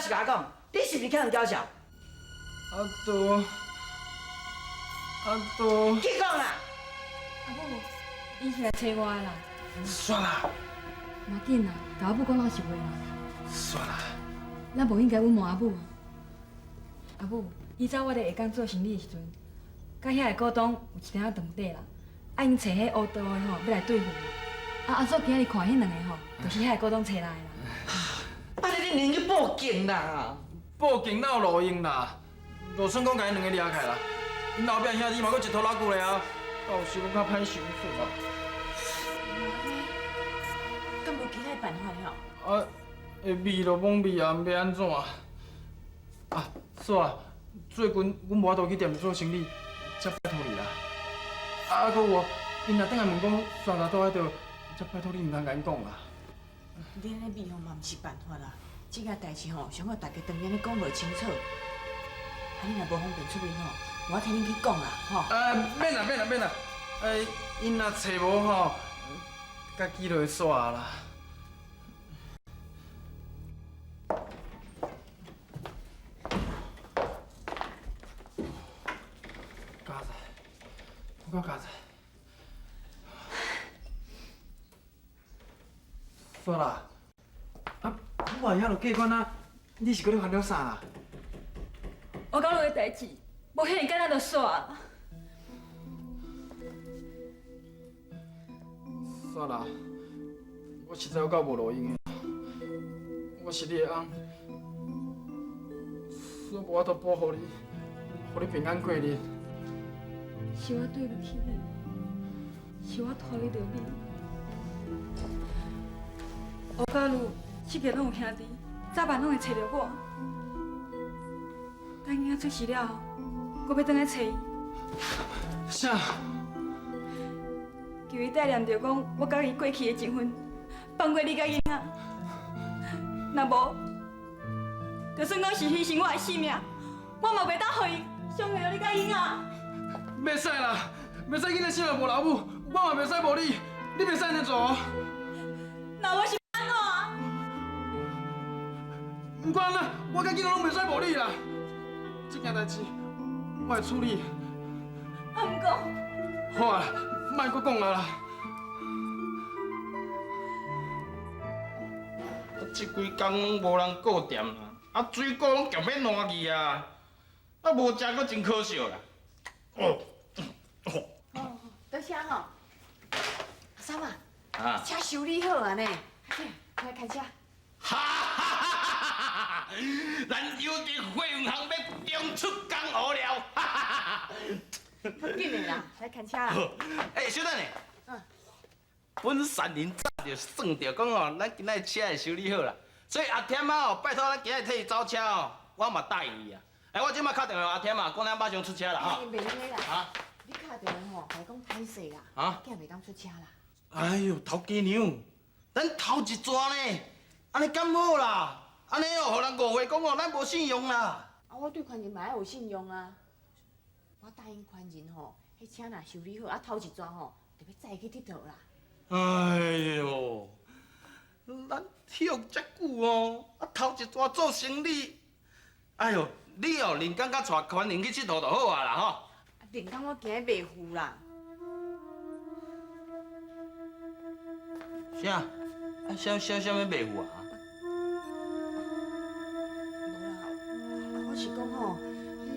實共我講，你是毋是欠人嘲笑？阿杜，阿杜，去講啦！阿母，伊是來揣我的啦。算啦。無要緊啦，共阿母講老實話啦。算啦。咱無應該隱瞞阿母。阿母，以早我佇下港做生理的時陣，佮遐个股東有一點仔長短啦，啊，𪜶揣彼烏道的吼，欲來對付我。啊，阿祖今日看彼兩个吼，就是遐个股東揣來的啦。啊！你恁去報警啦？報警哪有路用啦？就算講共𪜶兩个掠起來啦，𪜶後壁兄弟嘛閣一拖拉庫咧啊，到時閣較歹收拾啊。敢無其他辦法吼？啊，會避就罔避啊，欲按怎？啊，嫂啊，最近阮無法度去店做生理，才拜託你啦。啊，閣有，𪜶若轉來問講沙拉倒佇佗，才拜託你毋通共𪜶講啦。你按呢避吼嘛毋是辦法啦，這件代誌吼，上好大家當面咧講無清楚。啊，你若無方便出面吼，我替恁去講啦，吼。啊，免啦免啦免啦，𪜶若揣無吼，家己就會煞啦。佳哉，我佳哉，煞啦！啊，我遐就過關啊，你是閣咧煩惱啥啦？我講你的代誌，無遐爾簡單就煞。煞啦，我實在有夠無路用的，我是你的翁，煞無法度保護你，予你平安過日。是我對不起你，是我拖累著你。吳家女七个攏有兄弟，早晚攏會揣著我。等囡仔出世了後，閣欲轉來揣伊。啥？求伊帶念著講，我佮伊過去的情分，放過你佮囡仔。若無，就算講是犧牲我的性命，我嘛袂當予伊傷害著你佮囡仔。袂使啦，袂使囡仔生來無老母，我嘛袂使無你，你袂使按呢做。那我是按怎？毋管啦，我佮囡仔攏袂使無你啦。這件代誌我會處理。啊，毋過，好啊，莫閣講啊啦。這幾工攏無人顧店啦，啊水果攏強欲爛去啊，啊無食閣真可惜啦。哦，哦，多謝吼。阿三啊，啊，車修理好啊呢，來開車。哈哈哈哈哈！咱優質貨運行欲重出江湖了！哈哈哈哈！較緊的啦，來牽車啦。欸，小等下。阮善人早就算著講哦，咱今仔車會修理好啦，所以阿添仔哦，拜託咱今仔替伊走車哦，我嘛答應伊啊。欸，我這擺敲電話予阿添仔，講咱馬上出車啦吼。袂用的啦。啊？你敲電話吼，共伊講歹勢啦。啊？囝袂當出車啦。哎喲，頭家娘，咱頭一逝呢，按呢敢好啦？按呢哦，予人誤會講哦，咱無信用啦。啊，我對寬仁嘛愛有信用啊。我答應寬仁吼，彼車若修理好，啊頭一逝吼，就欲載伊去𨑨迌啦。哎喲，咱歇遮久哦，啊頭一逝做生理，哎喲，你哦，另工佮帶寬仁去𨑨迌就好啊啦吼。啊，另工我驚伊袂赴啦。啥？啊，啥啥啥物袂赴啊？無啦，啊，我是講吼，彼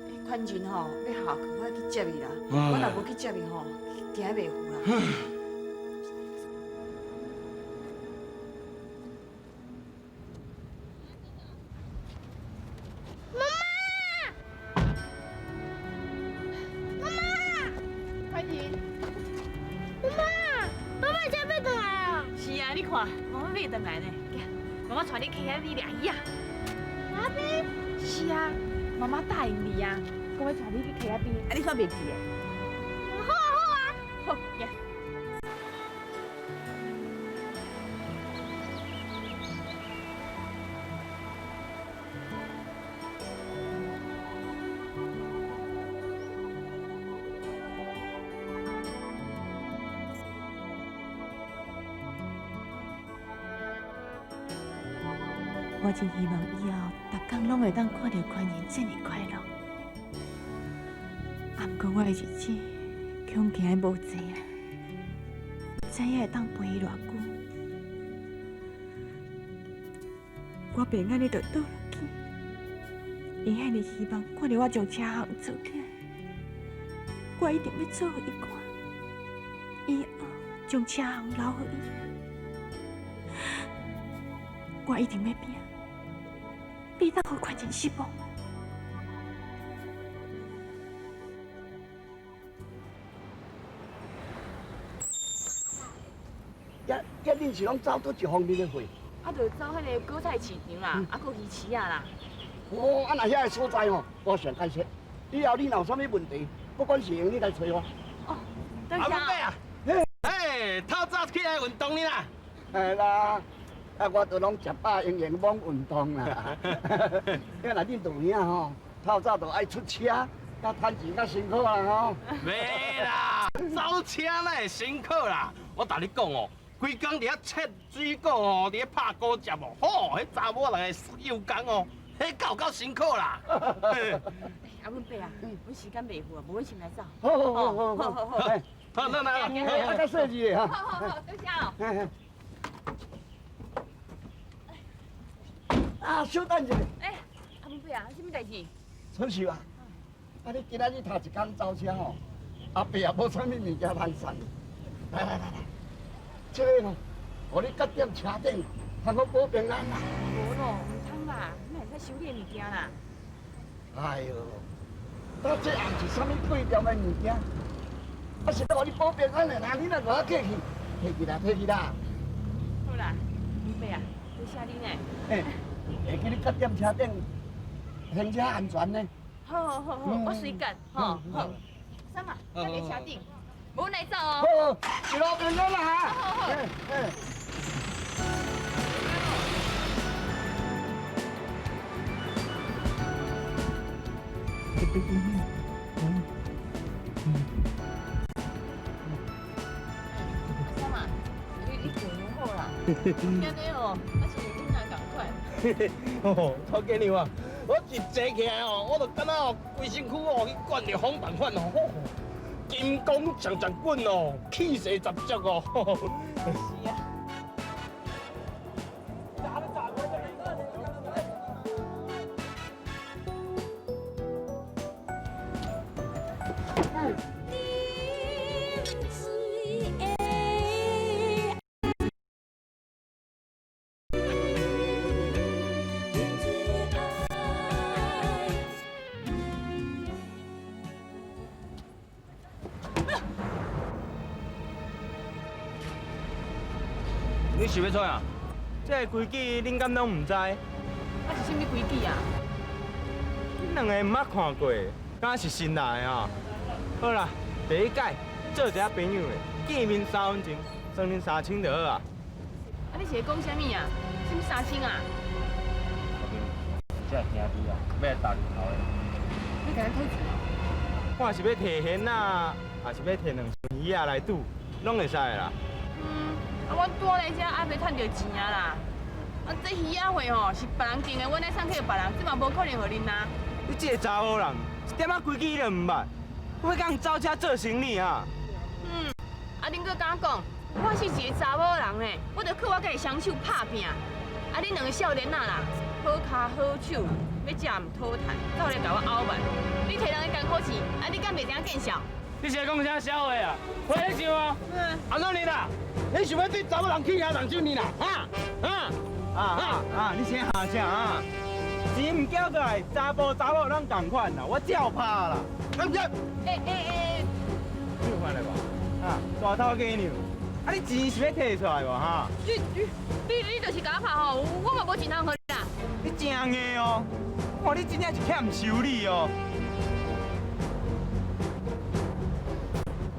彼寬仁吼，欲下課我愛去接伊啦。我若無去接伊吼，驚伊袂赴啦。媽媽，媽媽，寬仁，媽媽，媽媽這欲轉來啊？是啊，你看，媽媽欲轉來呢。媽媽帶你去遐邊掠魚仔。河仔邊？是啊，媽媽答應你啊，講欲帶你去溪仔邊，啊，你煞袂記的？好啊好啊。好，行。我真希望以后逐工攏會當看著寬仁這爾快樂。啊，毋過我的日子恐驚會無濟啊，毋知影會當陪伊偌久。我袂按呢就倒落去，伊遐爾希望看著我將車行做起來，我一定欲做予伊看，以後將車行留予伊，我一定欲拼，袂當予寬仁失望。遐遐恁是攏走佗一方面的貨？啊，就走彼个果菜市場啦，啊，閣魚市仔啦。哦，啊，若遐个所在吼，我上解釋。以後你若有啥物問題，不管是用你來揣我。哦，多謝。阿伯啊，嘿，透早起來運動呢啦。係啦，啊，我都攏食飽，營養罔運動啦。啊，若恁大兄吼，透早就愛出車，較趁錢較辛苦啦吼。袂啦，走車哪會辛苦啦？我共你講哦。規工佇遐切水果哦，佇咧拍果汁哦，吼，彼查某人的手工哦，彼夠夠辛苦啦。阿阮伯啊，阮時間袂赴啊，無阮先來走。好好好好好好，好，咱來啦。啊，較細緻的哈。好好好，多謝哦。啊，小等一下。欸，阿阮伯啊，啥物代誌？春秀啊，啊你今仔日頭一工走車吼，阿伯也無啥物物件通送。來來來來。這个吼，予你佮踮車頂，通好保平安啦。無咯，毋通啦，哪會使收你的物件啦？哎喲，啊，這也毋是啥物貴重的物件，啊是欲予你保平安的啦，你若無客氣，客氣啦，客氣啦。好啦，阮伯啊，多謝你呢。欸，會記你佮踮車頂，行車安全呢。好好好好，我隨間，吼好。三啊，咱佇車頂。無來走哦。好，一路平安啦哈。好好好。阿三啊，你过好啦。安呢哦，啊像囡仔仝款。哦，头家娘啊，我一坐起來哦，我就感覺哦，規身軀哦去灌著風共款哦。金剛常常滾哦，氣勢十足哦。是啊。你是欲创啊？這个規矩恁敢攏毋知？啊是啥物規矩啊？恁兩個毋捌看過，敢是新來的啊？好啦，第一擺做一下朋友的，見面三分情，算恁三清就好啊。啊，你是咧講啥物啊？啥物三清啊？這兄弟啊，欲來打人頭的。你共咱討錢哦？看是欲提現啊，抑是欲提兩箱魚仔來賭，攏會使的啦。啊，阮拄來遮還袂趁著錢啊啦！啊，這魚仔貨吼是別人訂的，阮愛送去予別人，這嘛無可能予恁啊！你這个查某人，一點仔規矩都毋捌，欲共人走車做生意啊？嗯，啊，恁閣敢講，我是一個查某人呢，我著靠我家己雙手拍拚。啊，恁兩個少年仔啦，好跤好手，欲食毋討趁，走來共我拗慢。你提人的艱苦錢，啊，你敢袂知影見笑？你是咧講啥痟話啊？回來想啊！安怎呢啦？你想欲對查某人起下動手呢啦？哈？哈？啊啊啊！你先下啥啊？錢毋交過來，查埔查某攏仝款啦，我照拍啦。咁只？欸欸欸！你有看到無？啊，大頭家娘，啊你錢是欲提出來無哈？你就是共我拍吼，我嘛無錢通予你啦。你真硬哦！哇，你真正是欠修理哦！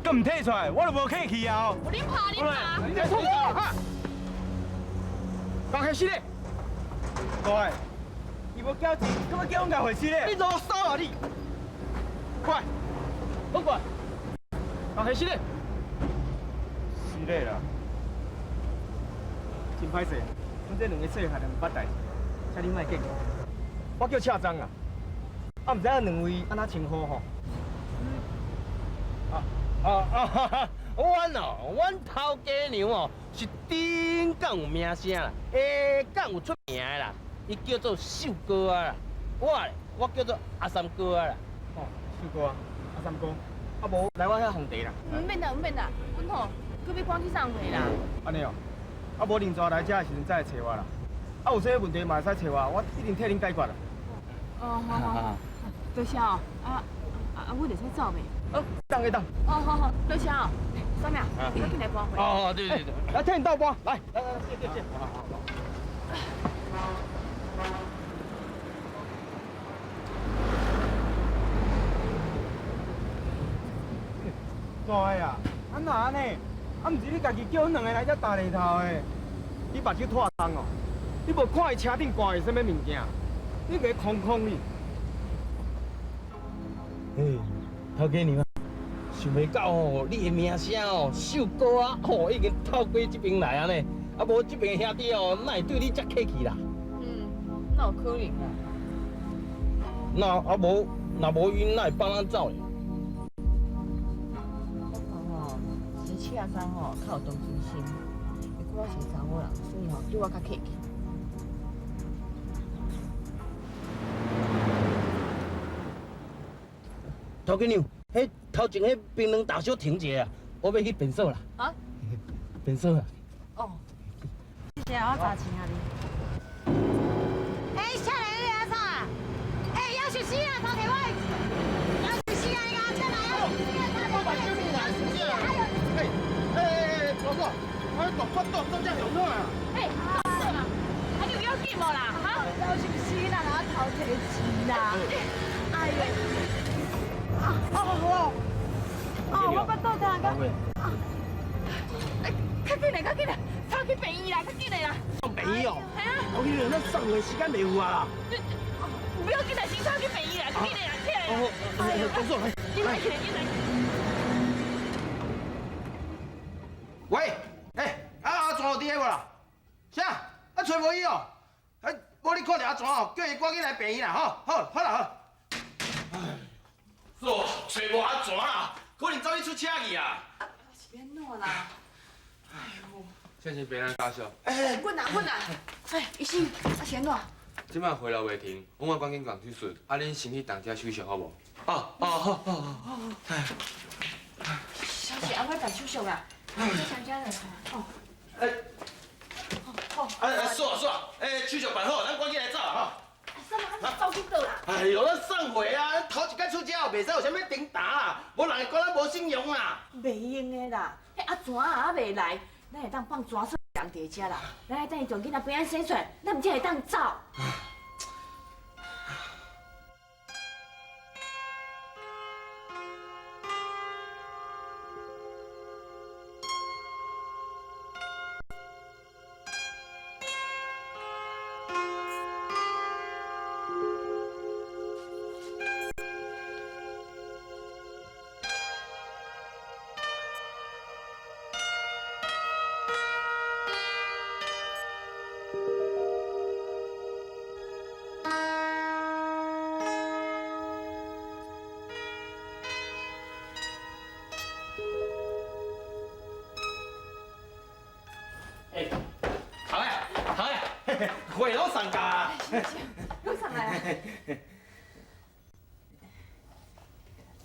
閣毋提出來，我就無客氣啊！你拍你拍！你在创啥？講開始咧！对，伊無交錢，閣欲叫阮共回事咧？你啰嗦啊你！快，攏過來，講開始咧！是咧啦，真歹勢，阮這兩个細漢毋捌代誌，請你莫计较。我叫赤章啊，啊，毋知影兩位按怎稱呼吼？啊啊啊！阮哦，阮頭家娘哦是頂港有名聲啦，下港有出名的啦，伊叫做秀哥啊啦。我咧，我叫做阿三哥啊啦。哦，秀哥啊，阿三哥，啊無來我遐奉茶啦。毋免啦，毋免啦，阮吼閣欲趕去送貨啦。按呢哦，啊無恁逝來遮的時陣再來揣我啦。啊有啥問題嘛會使揣我，我一定替恁解決啦。哦，好好好，多謝哦。啊啊，阮會使走未？哦，當會當。哦，好好，多謝哦。啥物啊？你緊來搬貨。哦，對對對，來替𪜶鬥搬，來來來，謝謝謝。好好好。大个啊，啊哪按呢？啊，毋是你家己叫阮兩个來遮踏犁頭的，你目睭脫空哦？你無看伊車頂掛的啥物物件？你共伊空空哩。嘿，頭家娘啊，想袂到哦，你的名聲哦，秀哥啊，吼已經透過這邊來啊呢。啊，無這邊的兄弟哦，哪會對你遮客氣啦？嗯，哪有可能啊？那啊無，若無𪜶，哪會放咱走咧？我講吼，其實赤章吼較有同情心，伊看我是查某人，所以吼對我較客氣。頭家娘，彼頭前彼檳榔大小停一下啊，我欲去便所啦。啊？便所啊。哦。謝謝，我砸錢啊你。欸，少年，你按怎啊？欸，夭壽司啊，頭提我的，夭壽司啊，你共我出來啊！我把救命啊！哎哎哎，老哥，我大腹肚做遮凶啊！欸，老嫂啊，啊你有要緊無啦？哈？夭壽司啦，我頭提錢啦。哎呦！啊哦哦，我腹肚痛甲。哎，較緊嘞，較緊嘞，送去病院啦，較緊嘞啦。送病院哦？系啊。我跟你講，咱送貨時間袂有啊啦。不要緊啦，先送去病院啦，較緊嘞啦，起來。哦，老嫂，來。緊來，起來，緊來。喂，欸，阿全有佇咧無啦？啥？啊，揣無伊哦？啊，無你看著阿全哦，叫伊趕緊來病院啦，吼，好，好啦，好。嫂，揣無阿全啦，可能走去出車去啊。是按怎啦？哎呦！謝謝平安家屬。哎，阮啊，阮啊，哎，醫生，啊是按怎？這擺回來袂停，阮愛趕緊動手術，啊，恁先去動這手續好無？哦哦好好好。小姐，啊，我辦手續啦。這啥子？哦。哎。好。哎，嫂嫂，哎，手續辦好，咱趕緊來走啦吼。啥嘛？走去佗啦？哎呦，咱送貨啊，頭一擺出車哦，袂使有啥物停打啦，無人會講咱無信用啦。袂用的啦，彼阿全啊猶未來，咱會當放全出人佇遮啦，咱愛等伊將囡仔平安生出來，咱毋才會當走。欸，头仔，头仔，货攏送到啊！攏送來啊！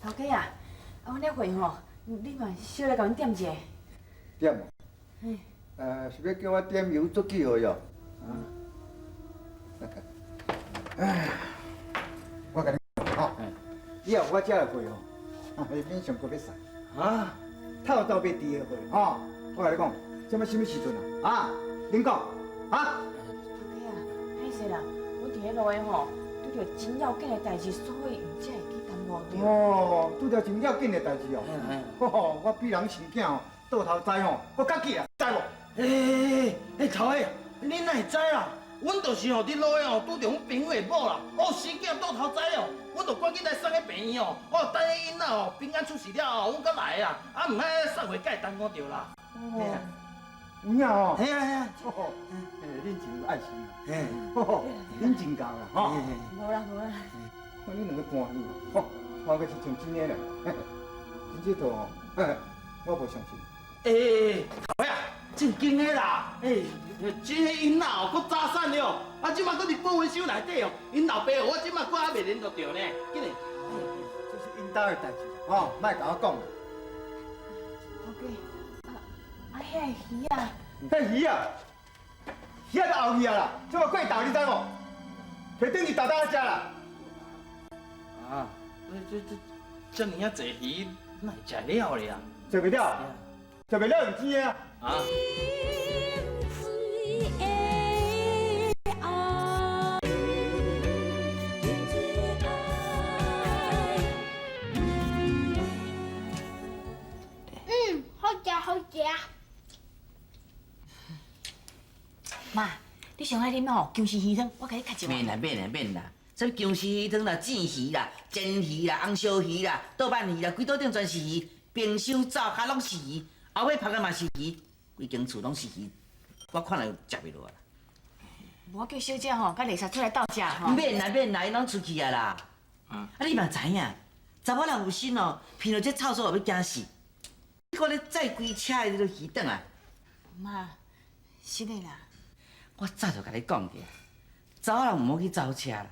頭家啊，啊，阮這貨吼，你嘛小來共阮點一下。點哦？是欲叫我點油做記號喲？啊？哎，我共你講吼，以後我這个貨吼，啊，免上閣欲送。啊，透早欲挃的貨吼，我共你講，這擺啥物時陣啊？啊，恁講，啊？頭家啊，歹勢啦，阮佇彼路的吼，拄著真要緊的代誌，所以毋才會去耽誤著。哦，拄著真要緊的代誌哦。吼，我比人生囝吼，倒頭知吼，閣較緊啊，知無？欸欸，頭家，你哪會知啦？阮就是吼，佇路的吼，拄著阮朋友的某啦，哦，生囝倒頭知哦，阮就趕緊來送去病院哦，哦，等彼囡仔吼平安出世了後，阮閣來啦，啊，毋愛送貨閣會耽誤著啦。哦，有影哦。嘿啊嘿啊。哎，恁真有爱心啊。嘿，恁真够啦，吼。無啦無啦。看恁兩个搬去，吼，看過是像真的啦。真這套吼，我無相信。欸，頭啊，正經的啦，欸，這个𪜶哦，閣早散了，啊，這馬閣佇保溫箱內底哦，𪜶老爸我這馬閣還袂聯絡著呢，緊來。這是𪜶兜的代誌，吼，莫共我講。頭家，啊啊，遐个魚啊，彼魚啊，魚仔都後去啊啦，這馬過頭你知無？提轉去沓沓食啦。啊，這這這爾仔濟魚，哪會食了咧啊？食袂了，食袂了用錢的啊。啊。嗯，好食好食。媽，你上愛啉吼薑絲魚湯，我共你較一碗。免啦免啦免啦，啥物薑絲魚湯啦、煎魚啦、煎魚啦、紅燒魚啦、倒板魚啦，規桌頂全是魚，冰箱灶跤攏是魚，後尾曝的嘛是魚，規間厝攏是魚，我看來食袂落啊。無我叫小姐吼，佮麗莎出來鬥食吼。免啦免啦，𪜶攏出去啊啦。啊，你嘛知影，查某人有心哦，闻著這臭臊欲驚死。你看你載規車的這个魚轉來。媽，是的啦。我早就共你講過，查某人毋好去走車啦。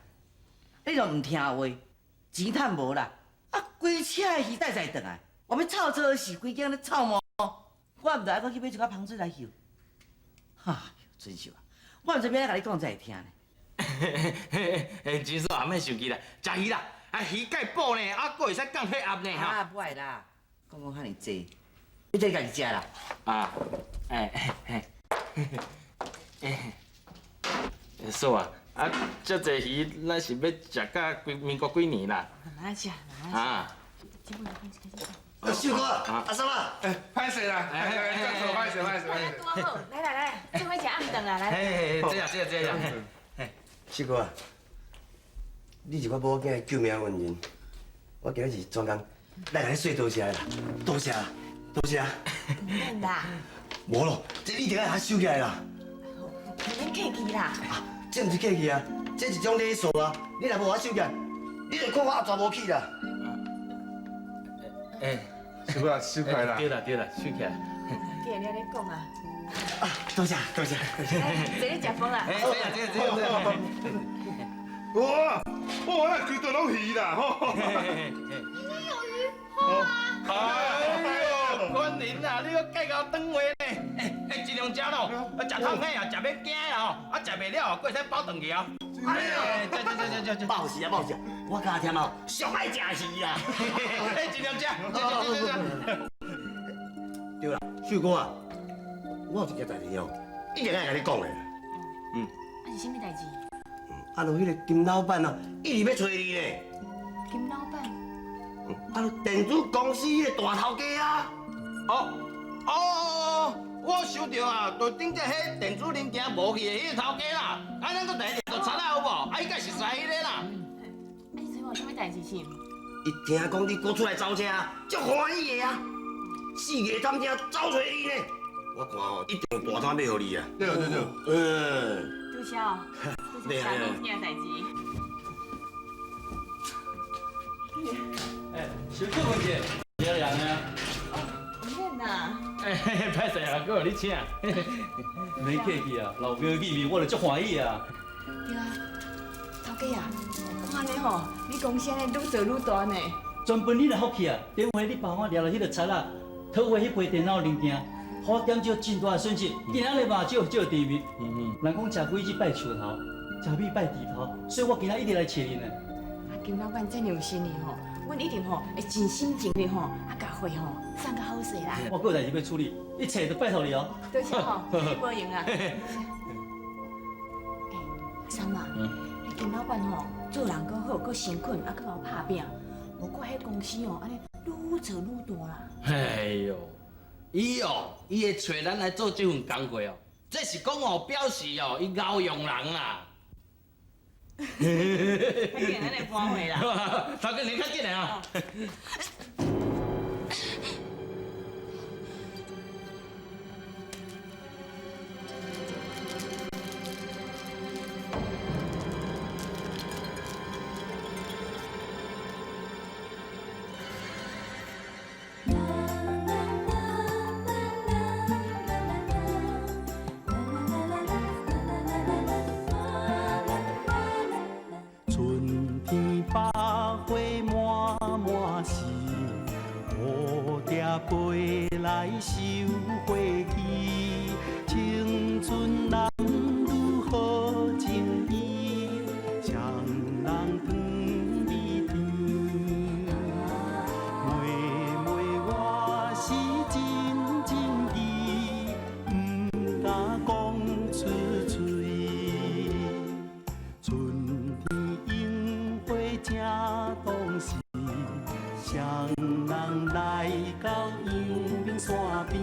你若毋聽話，錢趁無啦，啊，規車的魚帶載轉來，我欲臭臊死，規間咧臭毛，我毋知愛閣去買一寡芳水來嗅。哈，真是啊，我毋知欲按怎共你講才會聽呢。嘿，真嫂啊，免生氣啦，食魚啦，啊魚蓋補呢，啊閣會使降血壓呢，哈。啊，無愛啦，講講遐爾濟，你這家己食啦。啊，哎哎哎，嫂啊，啊，遮濟魚，咱是欲食甲幾民國幾年啦？慢慢食，慢慢食。啊。秀哥，阿三啊，哎，歹勢啦，哎，歹勢歹勢歹勢。拄好，來來來，做伙食暗頓啊，來。嘿，這樣這樣這樣。秀哥啊，你是我某囝的救命恩人，我今日是專工來共你說多謝的啦，多謝，多謝。免啦。無咯，這一定愛共收起來啦。免客氣啦。這毋是客氣啊，這是一種禮數啊。你若無共我收起來，你就看我阿怎無去啦。哎，收啊，收起來啦。對啦對啦，收起來。既然你按呢講啊。啊，多謝多謝。坐咧食飯啦。哎，坐啊坐坐坐。哇，哇，那規桌攏魚啦，吼。有魚，好啊。哎呦，坤林啊，你閣計較轉話呢？哎哎，盡量食咯，啊，食通嘿啊，食欲驚的吼，啊，食袂了，閣會使包轉去哦。哎呦，食食食食食，飽死啊飽死啊！我佮阿添哦，上愛食魚啦。哎，盡量食，食食食食。對啦，秀哥啊，我有一件代誌哦，一定愛共你講的。嗯。啊是啥物代誌？啊，就彼个金老闆啊，一直欲揣你呢。金老闆？啊，就電子公司彼个大頭家啊。哦哦，我想著啊，就頂隻彼電子零件無去的彼个頭家啦。啊，咱閣第一日就賊仔有無？啊，伊該是識彼个啦。啊，你揣我有啥物代誌是？伊聽講你閣出來走車，足歡喜的啊！四界探聽走揣你呢。我看吼，一定有大單欲予你啊。對對對。嗯。多謝哦，多謝謝你件代誌。哎，小可問者，啥人啊？毋免啦。哎，歹勢啊，閣予你請。免客氣啊，老朋友見面，我就足歡喜啊。對啊，頭家啊，看按呢吼，你公司按呢愈做愈大呢。全憑你的福氣啊！頂回你幫我掠著彼个賊仔，討回彼批電腦零件，予我減少真大的損失。今仔日嘛少少甜蜜。人講食果子拜樹頭，食米拜豬頭，所以我今仔一直來揣恁的。啊，金老闆這麼有心意吼，阮一定吼會盡心盡力吼，啊，共貨吼送較好勢啦。我閣有代誌欲處理，一切都拜託你哦。多謝吼，你保用啊。欸，阿三啊，彼金老闆吼做人閣好，閣誠懇，啊，閣𠢕拍拚。無怪彼公司哦，按呢愈做愈大啦。哎呦，伊哦，伊會揣咱來做這份工課哦，這是講哦，表示哦，伊𠢕用人啦。較緊，咱來搬貨啦。頭家，你較緊來啊！飛來收花期，青春男女好情意，雙人糖蜜甜。妹妹我是真情意，毋敢講出喙。春天櫻花正當時，雙人來到陽明山邊。